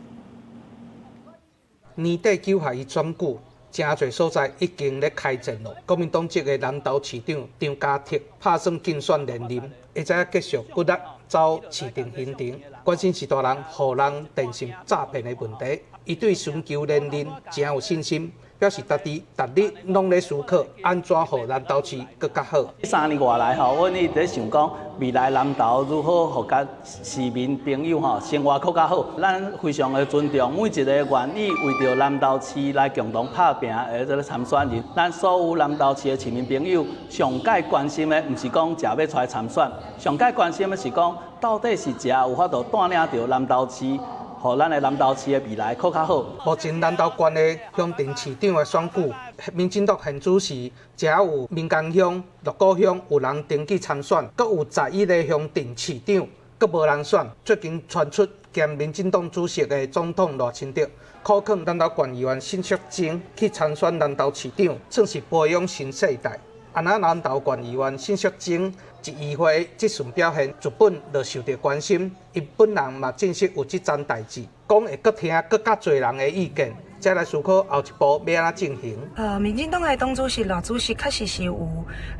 年底9合1選舉。誠濟所在已經咧開戰囉。國民黨籍的南投市長張家棣拍算競選連任，會知影繼續骨力走市長行程，關心序大人予人電信詐騙的問題。伊對尋求連任誠有信心，表示家己逐日攏咧思考按怎予南投市閣較好。3年外來吼，阮一直咧想講未來南投如何予佮市民朋友吼生活閣較好。咱非常的尊重每一個願意為著南投市來共同拍拚的這个參選人。咱所有南投市的市民朋友，上蓋關心的毋是講誰欲出來參選，上蓋關心的是講到底是誰有法度帶領著南投市，予咱的南投市的未來閣較好。目前南投縣的鄉鎮市長的選舉，民進黨現主時，只有民間鄉、鹿谷鄉有人登記參選，閣有11個鄉鎮市長閣無人選。最近傳出兼民進黨主席的總統賴清德，苦勸南投縣議員沈淑貞去參選南投市長，算是培養新世代。啊，那南投縣議員沈淑貞一議會質詢表現，自本就受著關心。伊本人嘛證實有這層代誌，講會閣聽閣較濟人的意見，再來思考後一步欲按怎進行。民進黨的黨主席賴主席確實是有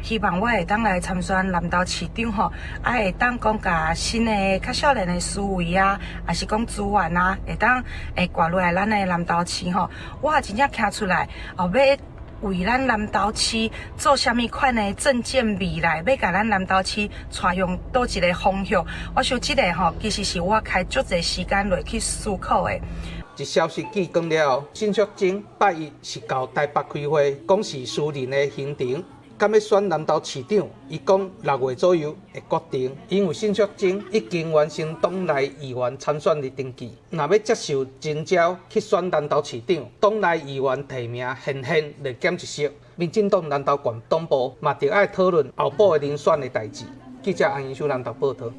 希望我會當來參選南投市長吼，啊會當講共新的較少年的思維啊，抑是講資源啊，會當會掛落來咱的南投市吼。我也真正站出來哦，欲為咱南投市做啥物款的政見未來，欲共咱南投市帶向佗一个方向。我想這个吼，其實是我開足濟時間落去思考的。這消息見光了後，沈淑貞拜一是到台北開會，講是私人的行程。敢欲選南投市長，伊講6月左右會決定。因為沈淑貞已經完成黨內議員參選的登記，若欲接受徵召去選南投市長，黨內議員提名現現就減一席。民進黨南投縣黨部嘛著愛討論後補的人選的代誌。記者安英秀南投報導。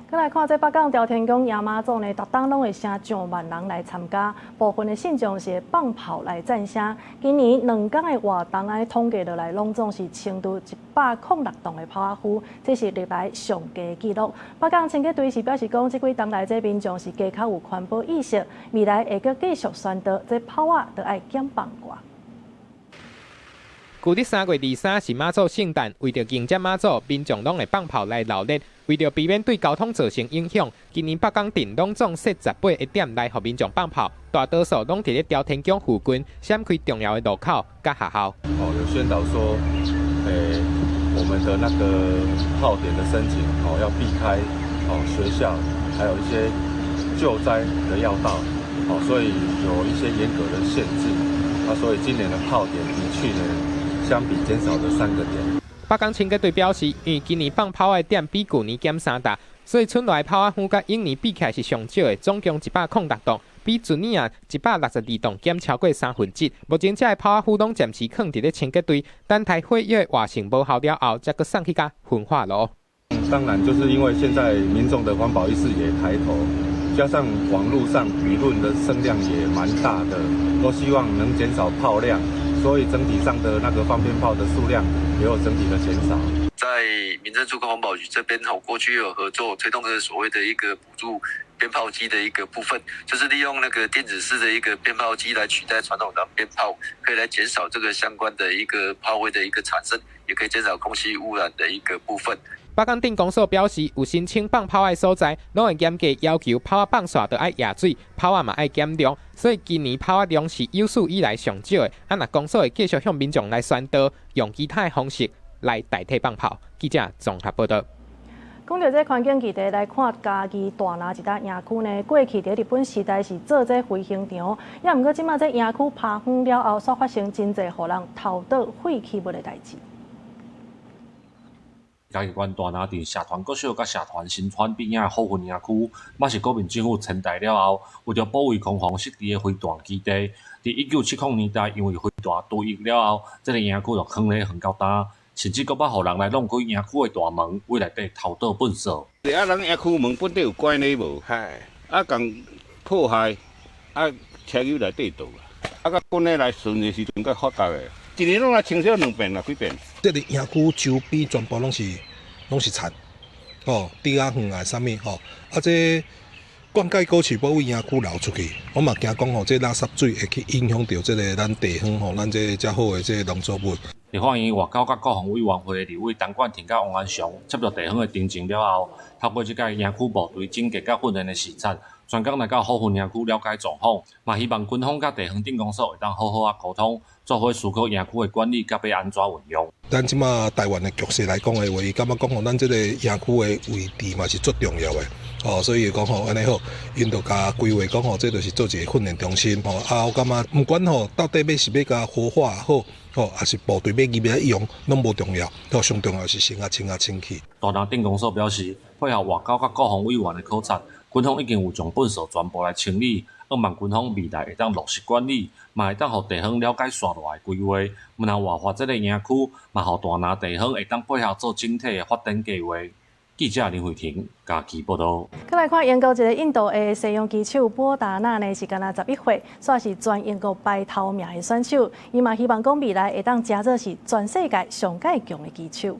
閣來看這北港朝天宮迎媽祖呢，逐冬攏會成上萬人來參加，部分的信眾是會放炮來讚聲。今年2工的活動按呢統計落來，攏總是清除106棟的炮仔灰，這是歷來上低紀錄。北港清潔隊是表示講，這幾冬來這民眾是加較有環保意識，未來會閣繼續宣導這炮仔著愛減放掛。舊曆3月23是媽祖聖誕，為著迎接媽祖，民眾攏會放炮來鬧熱。為著避免對交通造成影響，今年北港鎮攏總設18個點來予民眾放炮，大多數攏佇咧朝天宮附近，閃開重要的路口佮學校。哦，有宣導說，我們的那個炮點的申請，哦，要避開哦學校，還有一些救災的要道，哦，所以有一些嚴格的限制。啊，所以今年的炮點比去年相比減少了3個點。北港清潔隊表示，因為今年放炮的點比舊年減三擔，所以賰落來炮仔粉佮往年比起來是上少的，總共106棟，比去年啊162棟減超過1/3。目前這个炮仔粉攏暫時囥佇咧清潔隊，等待火藥的活性無效了後，才閣送去共焚化爐。當然，就是因為現在民眾的環保意識也抬頭，加上網路上輿論的聲量也蠻大的，都希望能減少炮量，所以整體上的那個放鞭炮的數量也有整體的減少。在民政處跟環保局這邊吼，過去有合作推動這個所謂的一個補助鞭炮機的一個部分，就是利用那個電子式的一個鞭炮機來取代傳統的鞭炮，可以來減少這個相關的一個炮灰的一個產生，也可以減少空氣污染的一個部分。北港鎮公所表示，有申請放炮的所在，攏會嚴格要求炮仔放煞著愛驗水，炮仔嘛愛減量，所以今年炮仔量是有史以來上少的。啊，若公所會繼續向民眾來宣導，用其他的方式來代替放炮。記者綜合報導。講著這環境議題來看，嘉義大林一搭營區呢，過去佇日本時代是做這飛行場，也毋過這馬這營區拋荒了後，煞發生真濟予人偷倒廢棄物的代誌。嘉義縣大林鎮社團國小佮社團新村邊仔的虎份營區，嘛是國民政府遷台了後，為著保衛空防設置的飛彈基地。佇1970年代，因為飛彈除役了後，這个營區就囥咧荒到今，甚至閣捌予人來弄開營區的大門，為內底偷倒糞埽。啊，人營區門本底有關的無？啊，共破壞，啊，車入內底倒啊，啊，佮阮咧來巡的時陣，閣發覺的。一年攏來清掃兩遍啦，幾遍。這个營區周邊全部攏是田，吼，豬仔園啊，啥物吼，啊，這灌溉溝渠無為營區流出去，我嘛驚講吼，這垃圾水會去影響著這个咱地方吼，咱這遮好的這個農作物。立法院外交佮國防委員會立委陳冠廷佮王安祥接到地方的陳情了後，透過這屆營區部隊整潔佮訓練的視察，專工來到虎份營區了解狀況，嘛希望軍方佮地方鎮公所會當好好仔溝通，做伙思考營區的管理佮欲按怎運用。咱這馬台灣的局勢來講的話，伊感覺講吼，咱這个營區的位置嘛是足重要的，哦，所以講吼，按呢好，𪜶就共規劃講吼，這就是做一个訓練中心，吼，啊，我感覺毋管吼，到底欲是欲共活化也好，吼，抑是部隊欲入來用，攏無重要，吼，上重要是先共清啊清氣。大林鎮公所表示，配合外交佮國防委員的考察，軍方已經有將糞埽全部來清理，向望軍方未來會當落實管理，嘛會當予地方了解紲落來的規劃。毋但活化這个營區，嘛予大林地方會當配合做整體的發展計劃。記者林慧婷嘉義報導。閣來看英國一个印度的西洋棋手波達納呢，是干焦11歲，煞是全英國排頭名的選手。伊嘛希望講未來會當成做是全世界上蓋強的棋手。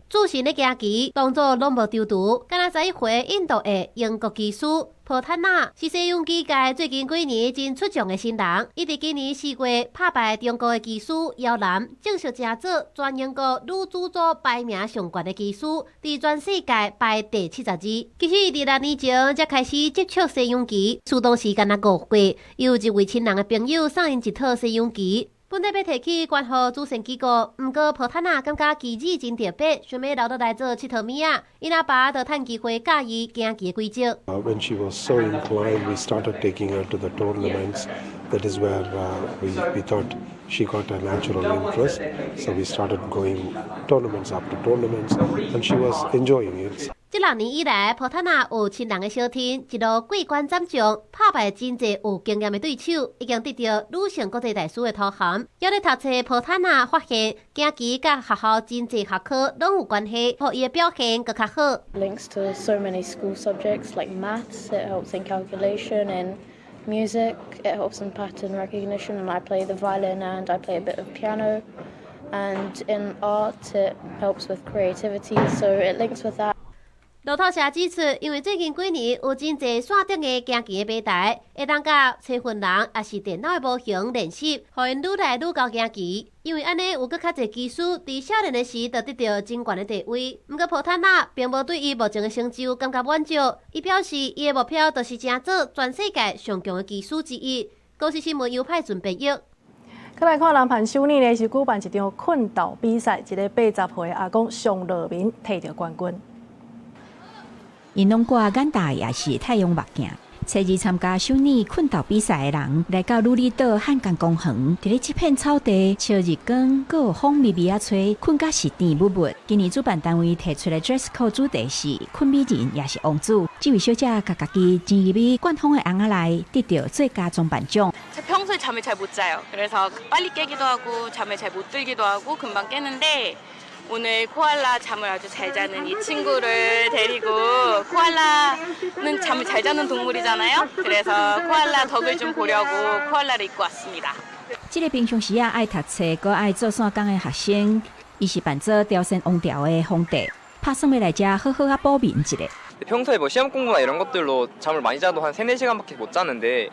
自信咧行棋，動作攏無躊躇。干焦11歲，印度的英國棋師波坦納是西洋棋界最近幾年真出眾的新人。伊佇今年4月拍敗中國的棋師姚楠，正式成做全英國女子組排名上懸的棋師，佇全世界排第72。其實伊佇6年前才開始接觸西洋棋，事當時干焦5歲，有一位親人的朋友送𪜶一套西洋棋。本來欲提去捐予慈善機構，毋過波坦納感覺棋子真特別，想欲留落來做𨑨迌物仔。𪜶阿爸就趁機會教伊行棋的規則。 When she was so inclined, we started taking her to the tournaments. That is where we thought she got a natural interest. So we started going tournaments after tournaments, and she was enjoying it. 這6年以來，波坦納有親人的相挺，一路過關斬將，拍敗真濟有經驗的對手，已經得著女性國際大師的頭銜。猶咧讀冊，波坦納發現行棋佮學校真濟學科攏有關係，予伊的表現閣較好。 Links to so many school subjects like maths, it helps in calculation and music, it helps in pattern recognition, and I play the violin and I play a bit of piano. And in art, it helps with creativity, so it links with that. 路透社指出，因為最近幾年有真濟線頂的行棋的平台，會當佮找份人，抑是電腦的模型練習，予𪜶愈來愈𠢕行棋。因為按呢有閣較濟棋師佇少年的時就得著真懸的地位。毋過波坦納並無對伊目前的成就感覺滿足，伊表示伊的目標就是成做全世界上強的棋師之一。公視新聞由派準編譯。閣來看南韓首爾呢，是舉辦一場睏鬥比賽，一个80歲阿公尚樂明提著冠軍。𪜶攏掛眼罩抑是太陽目鏡，初二参加修女睏斗比赛的人，來到瑠璃島漢江公園，佇咧這片草地，笑日光，閣有風微微仔吹，睏甲是甜蜜蜜。今年主辦單位提出的 dress code 主題是睏美人，也是王子。這位小姐共家己穿入去灌風的尪仔內，得著最佳裝扮獎。 평소에 잠을 잘 못 자요. 그래서 빨리 깨기도 하고 잠을 잘 못 들기도 하고 금방 깨는데 오늘 코알라 잠을 아주 잘 자는 이 친구를 데리고 코알라는 잠을 잘 자는 동물이잖아요. 그래서 코알라 덕을 좀 보려고 코알라를 입고 왔습니다. 這个平常時仔愛讀冊、閣愛做散工的學生，伊是扮做朝鮮王朝的皇帝，拍算欲來遮好好仔補眠一下。 평소에 뭐 시험 공부나 이런 것들로 잠을 많이 자도 한 3, 4시간밖에 못 자는데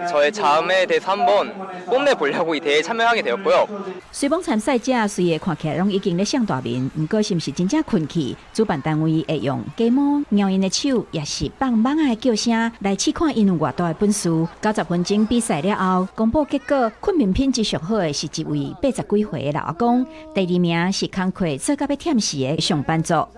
저의 잠에 대해서 한번 뽐내보려고 이 대회에 참여하게 되었고요. 雖罔參賽者雖然看起來攏已經咧上大眠，毋過是毋是真正睏去？主辦單位會用雞毛搖𪜶的手，抑是放蠓仔的叫聲來試看𪜶有偌大的本事。90分鐘比賽了後，公布結果，睏眠品質上好的是一位80幾歲的老阿公，第二名是工課做甲欲忝死的上班族。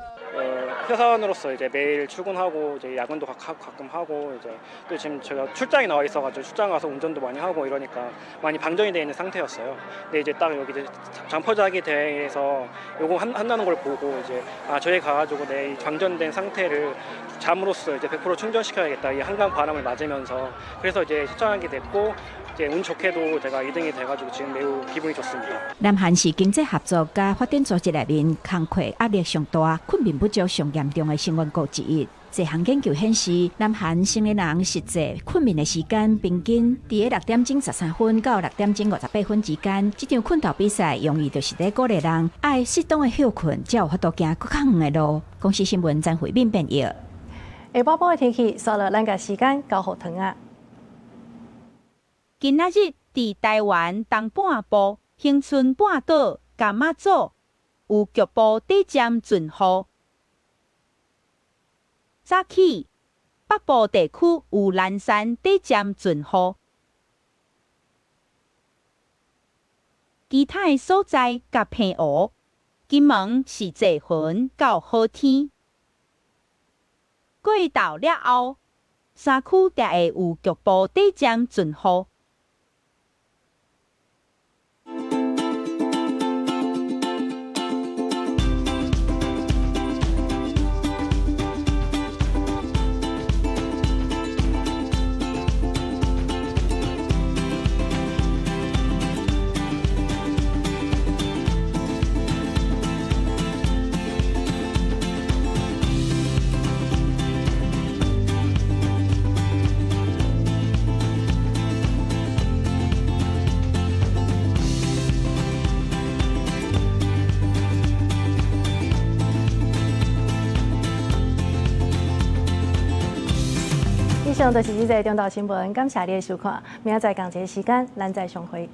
회사원으로서 이제 매일 출근하고 이제 야근도 가끔 하고 이제 또 지금 제가 출장이 나와 있어가지고 출장 가서 운전도 많이 하고 이러니까 많이 방전이 돼 있는 상태였어요. 근데 이제 딱 여기 이제 잠퍼자기 대회에서 요거 한다는 걸 보고 이제 아 저기 가가지고 내 방전된 상태를 잠으로써 이제 100% 충전시켜야겠다. 이 한강 바람을 맞으면서 그래서 이제 신청하게 됐고 이제 운 좋게도 제가 2등이 돼가지고 지금 매우 기분이 좋습니다. 南韓是經濟合作佮發展組織內面工課壓力上大、睏眠不足上嚴重的成員國之一。這項研究顯示，南韓成年人實際睏眠的時間平均佇咧6點13分到6點58分之間。這場睏鬥比賽用意就是咧鼓勵人愛適當的歇睏，才有法度行閣較遠的路。公視新聞詹慧敏編譯。下晡晡的天氣，煞落咱共時間交予唐仔。今仔日佇台灣東半部、恆春半島、佮馬祖有局部短暫陣雨。早起，北部地區有零散短暫陣雨，其他的所在佮澎湖、金門是濟雲到好天。過晝了後，山區才會有局部短暫陣雨。以上就是這節中晝新聞，感謝你的收看，明仔載仝一个時間，咱再相會。